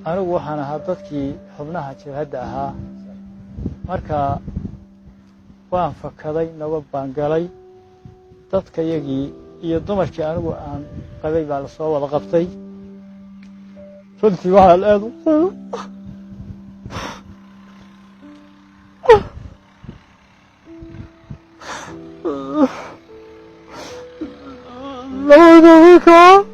Anigu waxaan ahaa dadkii xubnaha jabhadda ahaa. Marka waan fakaday, nabad baan galay. Dadkayagii iyo dumarkii anigu aan qabay baa lasoo wada qabtay. Runtii waxaan aad u labada.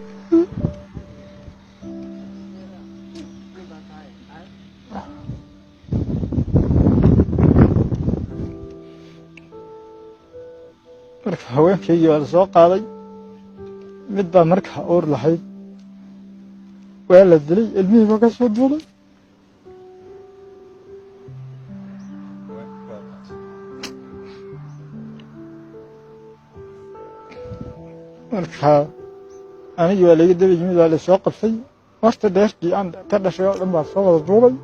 Marka haweenkaygii baa lasoo qaaday. Mid baa markaa uur lahayd, waa la dilay, ilmihii baa ka soo duulay. Marka anigii waa laiga daba yimid, waa lasoo qabtay. Horta dheerkii aan ka dhashay oo dhan baa soo wada duulay.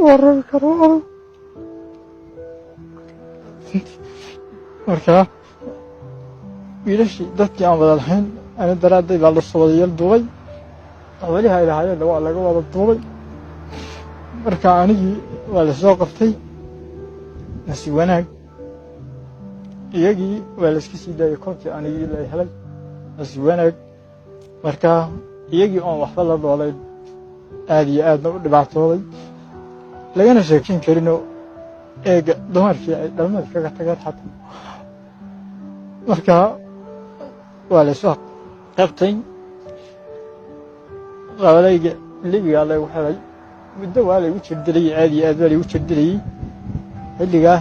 Warami karo. Marka wiilashii, dadkii aan wada lahayn ani daraadday baa lasoo wada yeel duubay. Xoolihi ay lahaayeenna waa laga wada duubay. Marka anigii waa lasoo qabtay. Nasiib wanaag, iyagii waa layska sii daayay kolkii anigii la helay, nasiib wanaag. Marka iyagii oon waxba la noolayn, aad iyo aadna u dhibaatooday, lagana sheekin karinoo eega dumarkii ay dhalmada kaga tageen xataa. Marka waa laysoo qabtay, qabalayga Libigaa laygu xidhay. Muddo waa laygu jirdilayey, aad iyo aad baa laygu jirdilayey. Xilligaa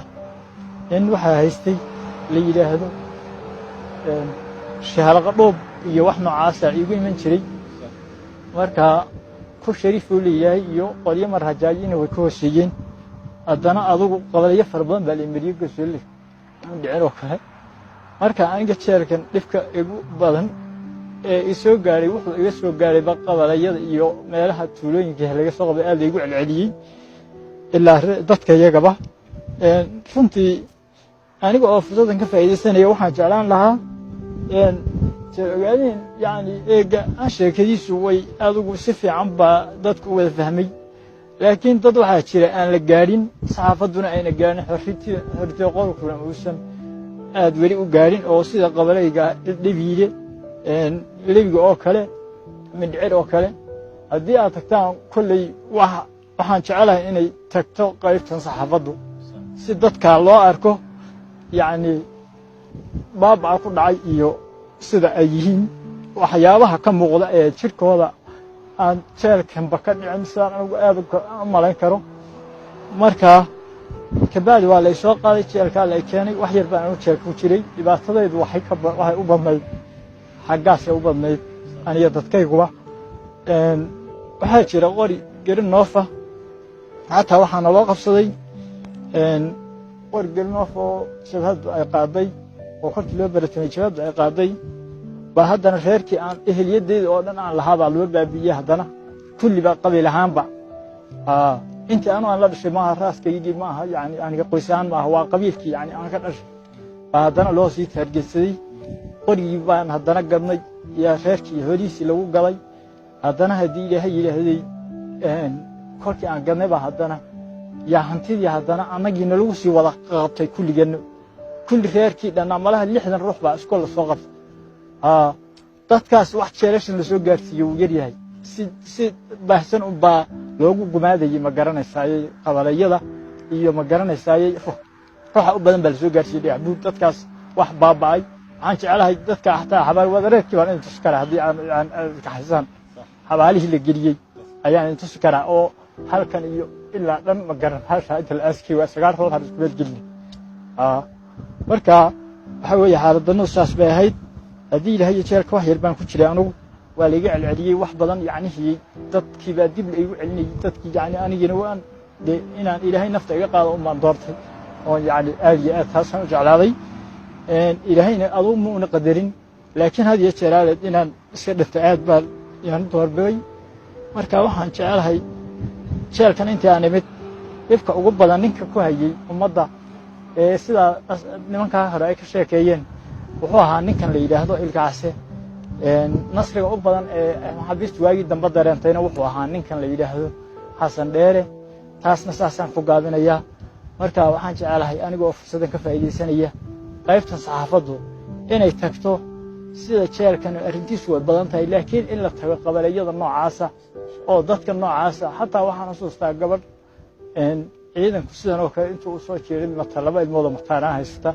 nin waxaa haystay la yidhaahdo shahalaqa dhoob iyo wax noocaasa iigu iman jiray. Marka ku shariif uu leeyahay iyo qolyo marhajaayina way ka hooseeyeen. Haddana adugu qabalayo fara badan baa la imariyey, gosolle dhicin oo kale. Marka aniga jeelkan dhibka igu badan ee isoo gaadhay wuxuu iga soo gaadhayba qabalayada iyo meelaha tuulooyinka laga soo qabay. Aad laygu celceliyey ilaa dadka iyagaba. Runtii aniga oo fursadan ka faa'iidaysanaya, waxaan jeclaan lahaa ogaadeen, yani eega aan sheekadiisu way adigu si fiican baa dadku u wada fahmay, laakiin dad waxaa jira aan la gaadhin, saxaafadduna ayna gaadhin, xorriyati qolkuna uusan aad weli u gaadhin, oo sida qabalayga Dhibiile, Lebiga oo kale, Mindhicir oo kale. Haddii aad tagtaan kolley, waxaan jecelahay inay tagto qaybtan saxaafaddu si dadkaa loo arko, yacni baabaca ku dhacay iyo sida ay yihiin, waxyaabaha ka muuqda ee jirkooda aan jeelkanba ka dhicin, sidaan anigu aad u malayn karo. Marka kabacdi waa laysoo qaaday, jeelkaa la keenay. Wax yar baan anigu jeelka ku jiray. Dhibaatadaydu waxay u badnayd xaggaasay u badnayd, aniyo dadkayguba. Waxaa jira qori gerinoofa, xataa waxaa naloo qabsaday qori gerinoof oo jabhaddu ay qaaday, oo kolkii loo baratamay jabhaddu ay qaaday baa haddana reerkii aan eheliyadeyda oo dhan aan lahaa baa loo baabi'iyey. Haddana kulliba qabiil ahaanba intii anu aan la dhashay maaha, raaskaygii maaha, yani aniga qoys ahaan maaha, waa qabiilkii yani aan ka dhashay baa haddana loo sii taargetsaday. Qorigii baan haddana gadnay iyo reerkii holihiisii lagu galay. Haddana haddii Ilaahay yidhaahday, kolkii aan gadnay baa haddana yaa hantidii haddana annagiina lagu sii wada qabtay kulligeenno, kulli reerkii dhannaa. Malaha 60 ruux baa iskool lasoo qabtay. Dadkaas wax jeelashan lasoo gaarsiiye wuu yar yahay. Si baahsan unbaa loogu gumaadayey, ma garanaysaaye, qabalayada iyo, ma garanaysaaye, ruuxa u badan baa lasoo gaarsiiyey Dhagaxbuur. Dadkaas wax baaba'ay, waxaan jecelahay dadka xataa xabaal wadareedkii baan idin tusi karaa haddii aan kaxisaan. Xabaalihii la geliyey ayaan idin tusi karaa, oo halkan iyo ilaa dhan, ma garan, hasha inta la aaskay waa 9 ruux aan isku meelgelin. Marka waxa weeye xaaladdanadu saas bay ahayd. Haddii Ilaahay, jeelka wax yar baan ku jiray anugu, waa laiga celceliyey wax badan. Yacnihii dadkii baa dib la igu celinayey dadkii, yani anigina waan dee inaan Ilaahay nafta iga qaado un baan doortay, oon yani aad iyo aad taasaan u jeclaaday. Ilaahayna adugu ma una qadarin, laakiin had iyo jeeraaleed inaan iska dhinto aad baan yaan doorbiday. Marka waxaan jecelahay jeelkan intii aan imid, dhibka ugu badan ninka ku hayey ummadda Sidaa nimankaa hore ay ka sheekeeyeen, wuxuu ahaa ninkan la yidhaahdo Ilkacase. Nasriga u badan ee maxaabiistu waagii dambe dareentayna wuxuu ahaa ninkan la yidhaahdo Xasan Dheere. Taasna saasaan ku gaabinayaa. Marka waxaan jecelahay, anigoo fursaddan ka faa'iidaysanaya, qaybtan saxaafaddu inay tagto sida jeelkan. Arrintiisu way badan tahay, laakiin in la tago qabaleeyada noocaasa oo dadka noocaasa. Xataa waxaan xusuustaa gabadh ciidanku sidan oo kale intuu u soo jeeday mata laba ilmood oo mataanaha haysata,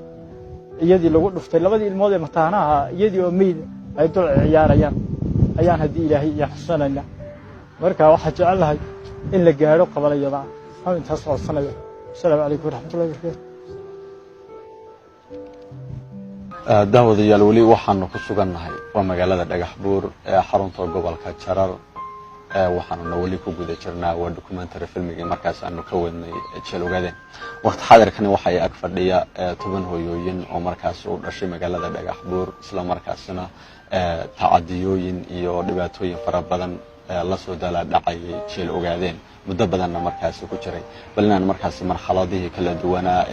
iyadii lagu dhuftay labadii ilmood ee mataanaha, iyadii oo meyd ay dul ciyaarayaan ayaan haddii Ilaahay iyaan xusanayna. Marka waxaan jecelahay in la gaadho qabalayada. Aan intaas codsanaya. Asalaamu calaykum waraxmatullahi wabarakatu. Daawadayaal, weli waxaanu ku sugannahay waa magaalada Dhagax Buur ee xarunta gobolka Jarar. Waxaanuna weli ku guda jirnaa waa documentary filmigii markaas aanu ka wadnay Jeel Ogaadeen. Waqti xaadirkani waxay ag fadhiya 10 hooyooyin oo markaas u dhashay magaalada Dhagax Buur, isla markaasna tacadiyooyin iyo dhibaatooyin fara badan lasoo dala dhacayay Jeel Ogaadeen, muddo badanna markaasi ku jiray. Bal inaan markaasi marxaladihii kala duwanaa